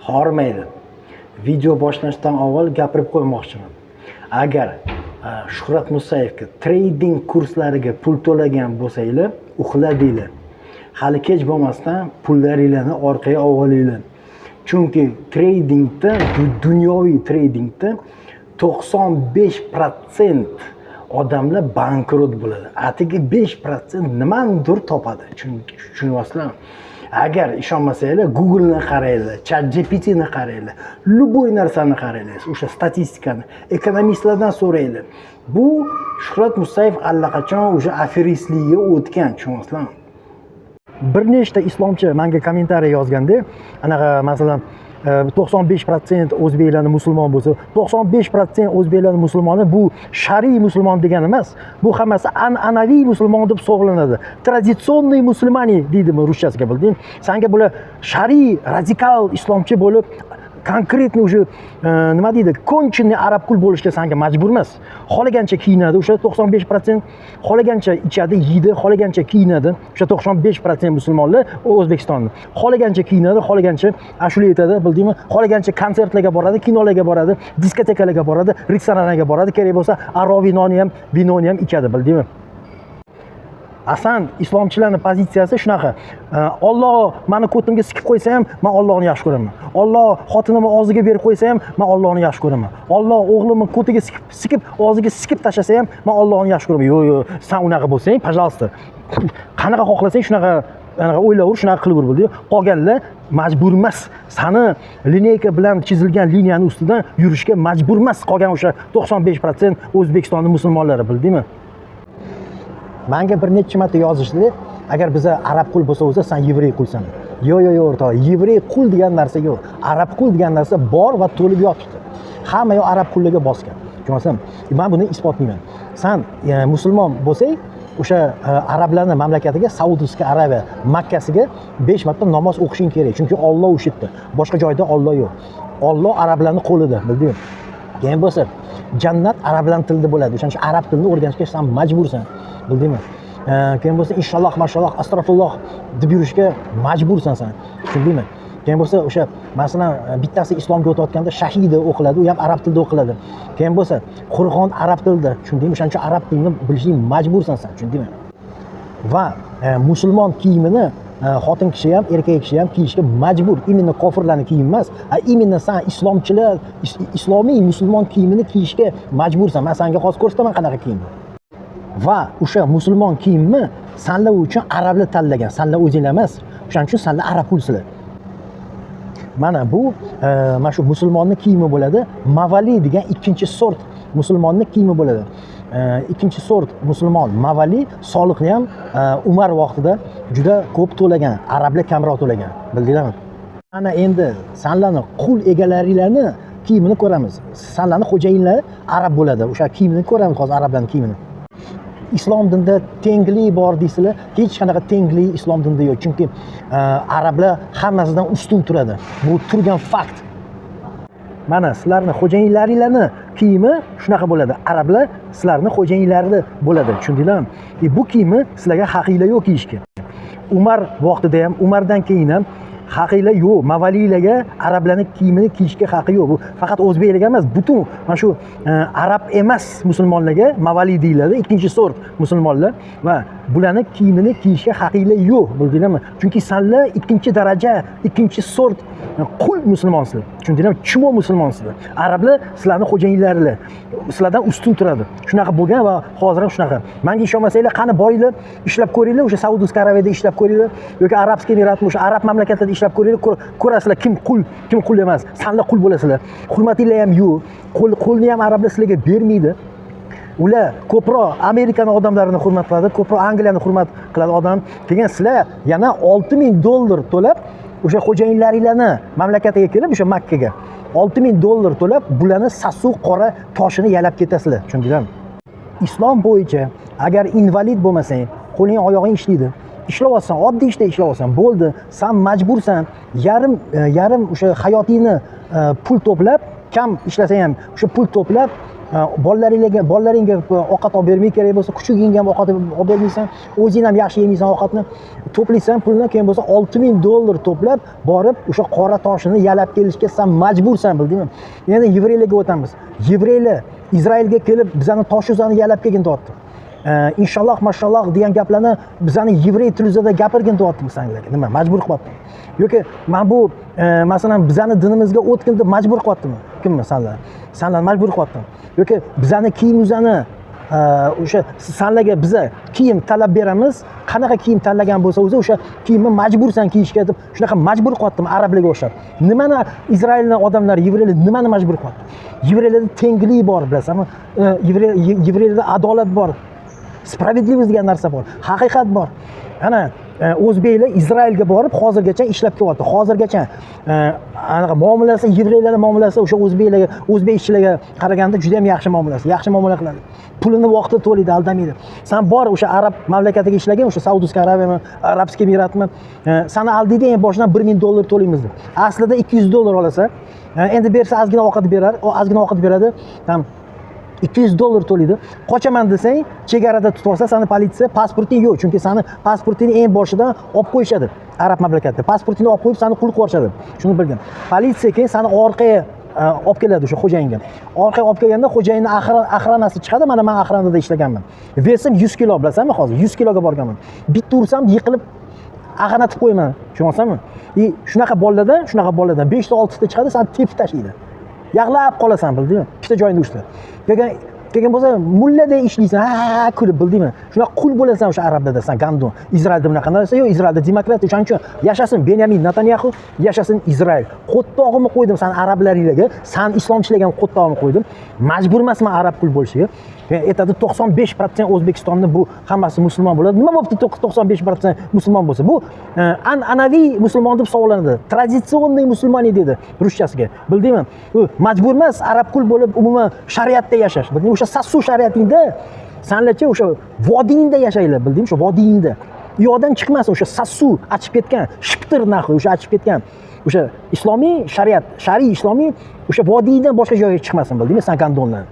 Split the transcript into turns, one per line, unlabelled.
Hormaydi. Video boshlanishidan avval gapirib qo'ymoqchiman. Agar Shuhrat Musayevga trading kurslariga pul to'lagan bo'lsanglar, uxladinglar. Hali kech bo'lmasdan pullaringlarni orqaga olinglar. Chunki tradingda, dunyoviy tradingda 95% odamlar bankrot bo'ladi. Atigi 5% nimanidir topadi. Tushunyapsizlarmi? Agar ishonmasanglar, Google'ni qaranglar, ChatGPTni qaranglar, любой narsani qaranglar, o'sha statistikani, ekonomistlardan so'ranglar. Bu Shuhrat Musayev allaqachon o'sha aferistlikka o'tgan, tushunyapsizlarmi? Bir nechta islomchi menga kommentariy yozganda, anaqa, masalan, 95% o'zbeklarni musulmon bo'lsa, 95% o'zbeklarni musulmoni bu shariy musulmon degani emas, bu hammasi an'anaviy musulmon deb hisoblanadi. Традиционный мусульмане deydimi ruschasiga, bilding? Sanga bular shariy radikal islomchi bo'lib, конкретно уже nima deydi, конченый arab qul bo'lishga sanga majbur emas. Xohlagancha kiyinadi o'sha 95%, xohlagancha ichadi, yeydi, xohlagancha kiyinadi o'sha 95% musulmonlar O'zbekistonda. Xohlagancha kiyinadi, xohlagancha ashula aytadi, bildingmi? Xohlagancha konsertlarga boradi, kinolarga boradi, diskotekalarga boradi, restoranlarga boradi, kerak bo'lsa, aroq vinoni ham, vinoni ham ichadi, bildingmi? Asan islomchilarni pozitsiyasi shunaqa. Olloh mani ko'timga sikib qo'ysa ham, man Ollohni yaxshi ko'raman. Olloh xotinimni og'ziga berib qo'ysa ham, man Ollohni yaxshi ko'raman. Olloh o'g'limni ko'tiga sikib, sikib, og'ziga sikib tashlasa ham, man Ollohni yaxshi ko'raman. Yo'q, yo'q, san unaqa bo'lsang, пожалуйста. Qanaqa xohlasang, shunaqa anaqa o'ylaver, shunaqa qilaver, bo'ldi. Qolganlar majbur emas. Sani линейка bilan chizilgan liniyani ustidan yurishga majbur emas qolgan o'sha 95% O'zbekistonni musulmonlari, bildingmi? Manga bir necha marta yozishdi, agar biza arab qul bo'lsa o'zi, san yevrey qulsan. Yo'q, yo'q, yo'q, o'rtoq, yevrey qul degan narsa yo'q. Arab qul degan narsa bor va to'lib yotibdi. Hamma yoq arab qulliga bosgan. Tushunyapsizmi? Man buni isbotlayman. San musulmon bo'lsang, o'sha arablarni mamlakatiga, Саудовская Arabiya Makkasiga 5 marta namoz o'qishing kerak. Chunki Olloh o'sha yerda. Boshqa joyda Olloh yo'q. Olloh arablarni qo'lida, bildingmi? Keyin bo'lsa, jannat arablarning tilida bo'ladi. O'shaning uchun arab tilini o'rganishga san majbursan. Bildingmi? Keyin bo'lsa, inshaalloh, mashalloh, astag'firulloh deb yurishga majbursan san. Tushundingmi? Keyin bo'lsa, o'sha masalan, bittasi islomga o'tayotganda shahida o'qiladi, u ham arab tilida o'qiladi. Keyin bo'lsa, Qur'on arab tilida, tushundingmi? O'shaning uchun arab tilini bilishing majbursan san, tushundingmi? Va musulmon kiyimini xotin kishi ham, erkak kishi ham kiyishga majbur. Именно kofirlarni kiyimi emas, a именно san islomchilar, islomiy musulmon kiyimini kiyishga majbursan. Man senga hozir ko'rsataman qanaqa kiyim bu. Va o'sha musulmon kiyimni sanlar uchun arablar tanlagan, sanlar o'zinglar emas. O'shaning uchun sanlar arab qulsizlar. Mana bu mana shu musulmonni kiyimi bo'ladi. Mavali degan ikkinchi sort musulmonni kiyimi bo'ladi. Ikkinchi sort musulmon mavali soliqni ham Umar vaqtida juda ko'p to'lagan, arablar kamroq to'lagan. Bildinglarmi? Ana endi sanlarni qul egalaringlarni kiyimini ko'ramiz. Sanlarni xo'jayinlari arab bo'ladi. O'sha kiyimini ko'ramiz hozir, arablarning kiyimini. Islom dinida tenglik bor deysizlar, hech qanaqa tenglik islom dinida yo'q. Chunki arablar hammasidan ustun turadi. Bu turgan fakt. Mana sizlarni xo'jayinlaringlarni kiyimi shunaqa bo'ladi. Arablar sizlarni xo'jayinlari bo'ladi. Tushundinglarmi? Bu kiyimni sizlarga haqinglar yo'q kiyishga. Umar vaqtida ham, Umardan keyin ham haqinglar yo'q. Mavaliylarga arablarning kiyimini kiyishga haqqi yo'q. Bu faqat o'zbeklarga emas, butun mana shu arab emas musulmonlarga mavali deyiladi, ikkinchi sort musulmonlar va bularni kiyimini kiyishga haqinglar yo'q, bildinglarmi? Chunki sanlar ikkinchi daraja, ikkinchi sort qul musulmonsizlar. Tushundinglarmi? Чмо musulmonsizlar. Arablar sizlarni xo'jayinlaringlar. Sizlardan ustun turadi. Shunaqa bo'lgan va hozir ham shunaqa. Menga ishonmasanglar, qani boringlar, ishlab ko'ringlar, o'sha Саудовская Araviyada ishlab ko'ringlar yoki Арабский Emiratmi, o'sha arab mamlakatlarida ishlab ko'ringlar, ko'rasizlar kim qul, kim qul emas. Sanlar qul bo'lasizlar. Hurmatinglar ham yo'q. Qo'l qo'lni ham arablar sizlarga bermaydi. Ular ko'proq Amerikani odamlarini hurmat qiladi, ko'proq Angliyani hurmat qiladi odam. Keyin sizlar yana 6000 dollar to'lab o'sha xo'jayinlaringlarni mamlakatiga kelib, o'sha Makkaga 6000 dollar to'lab bularni sasuq qora toshini yalab ketasizlar. Tushundinglarmi? Islom bo'yicha agar invalid bo'lmasang, qo'ling oyog'ing ishlaydi. Ishlayapsan, oddiy ishda ishlayapsan, bo'ldi. San majbursan yarim yarim o'sha hayotingni pul to'plab, kam ishlasang ham o'sha pul to'plab Bolalaringga ovqat olib bermay, kerak bo'lsa kuchugingga ham ovqat olib bermaysan, o'zing ham yaxshi yemaysan ovqatni. To'playsan pulni, keyin bo'lsa 6000 dollar to'plab borib, o'sha qora toshini yalab kelishga san majbursan, bildingmi? Endi yevreylarga o'tamiz. Yevreylar Izraelga kelib, bizani toshuzani yalab kelgin deyapti. Inshaalloh, mashalloh degan gaplarni bizani yevrey tilida gapirgin deyaptimi sanlarga? Nima, majbur qilyaptimi yoki mana bu masalan, bizani dinimizga o'tgin deb majbur qilyaptimi? Kimmi sanlar? Sanlar majbur qilyaptimi yoki bizani kiyimimizni, o'sha sanlarga biza kiyim tanlab beramiz, qanaqa kiyim tanlagan bo'lsa o'zi, o'sha kiyimni majbursan kiyishga deb shunaqa majbur qilyaptimi arablarga o'xshab? Nimani Izraelni odamlari, yevreylar nimani majbur qilyapti? Yevreylarda tenglik bor, bilasanmi? Yevreylarda adolat bor, справедливость degan narsa bor, haqiqat bor. Ana o'zbeklar Izraelga borib, hozirgacha ishlab kelyapti hozirgacha. Anaqa muomalasi, yevreylarni muomalasi o'sha o'zbeklarga, o'zbek ishchilarga qaraganda juda yam yaxshi muomalasi, yaxshi muomala qiladi, pulini vaqtida to'laydi, aldamaydi. San bor, o'sha arab mamlakatiga ishlagin, o'sha Саудовская Аравия mi, Арабский Эмират mi, sani aldaydi eng boshidan, 1000 dollar to'laymiz deb, aslida 200 dollar olasan. Endi bersa, ozgina ovqat berar, ozgina ovqat beradi там, 200 dollar to'laydi. Qochaman desang, chegarada tutib olsa sani politsiya, pasporting yo'q, chunki sani pasportingni eng boshidan olib qo'yishadi. Arab mamlakatida pasportingni olib qo'yib, sani qul qilib yuborishadi, shuni bilgin. Politsiya keyin sani orqaga olib keladi, o'sha xo'jayinga. Orqaga olib kelganda xo'jayinni охрана si chiqadi. Mana man охрана da ishlaganman, вес im 100 kilo, bilasanmi? Hozir 100 kiloga borganman, bitta ursam, yiqilib ag'anatib qo'yaman, tushunyapsanmi? И shunaqa bolalardan beshta, oltita chiqadi, sani tepib tashlaydi, yig'lab qolasan, bildingmi? Ikkita joyingda ushlab keyin bo'lsa mulladay ishlaysan, ha kulib, bildingmi? Shunaqa qul bo'lasan o'sha arablarda san, гандон. Izraelda bunaqa narsa yo'q, Izraelda demokratiya. O'shaning uchun yashasin Benyamin Netanyaxu, yashasin Izrael. Qo'ttog'imni qo'ydim san arablaringlarga, san islomchilarga ham qo'ttog'imni qo'ydim. Majbur emasman arab qul bo'lishiga. Aytadi, 95% O'zbekistonni bu hammasi musulmon bo'ladi. Nima bo'pti 95% musulmon bo'lsa? Bu an'anaviy musulmon deb hisoblanadi, традиционный мусульмане deydi ruschasiga, bildingmi? U majbur emas arab qul bo'lib, umuman shariatda yashash, bildingmi? O'sha sassu shariatingda sanlarcha, o'sha vodiyingda yashanglar, bildingmi? O'sha vodiyingda u yoqdan chiqmasin o'sha sassu achib ketgan shiptir нахуй. O'sha achib ketgan o'sha islomiy shariat, shariy islomiy o'sha vodiydan boshqa joyga chiqmasin, bildingmi, san гандон lar?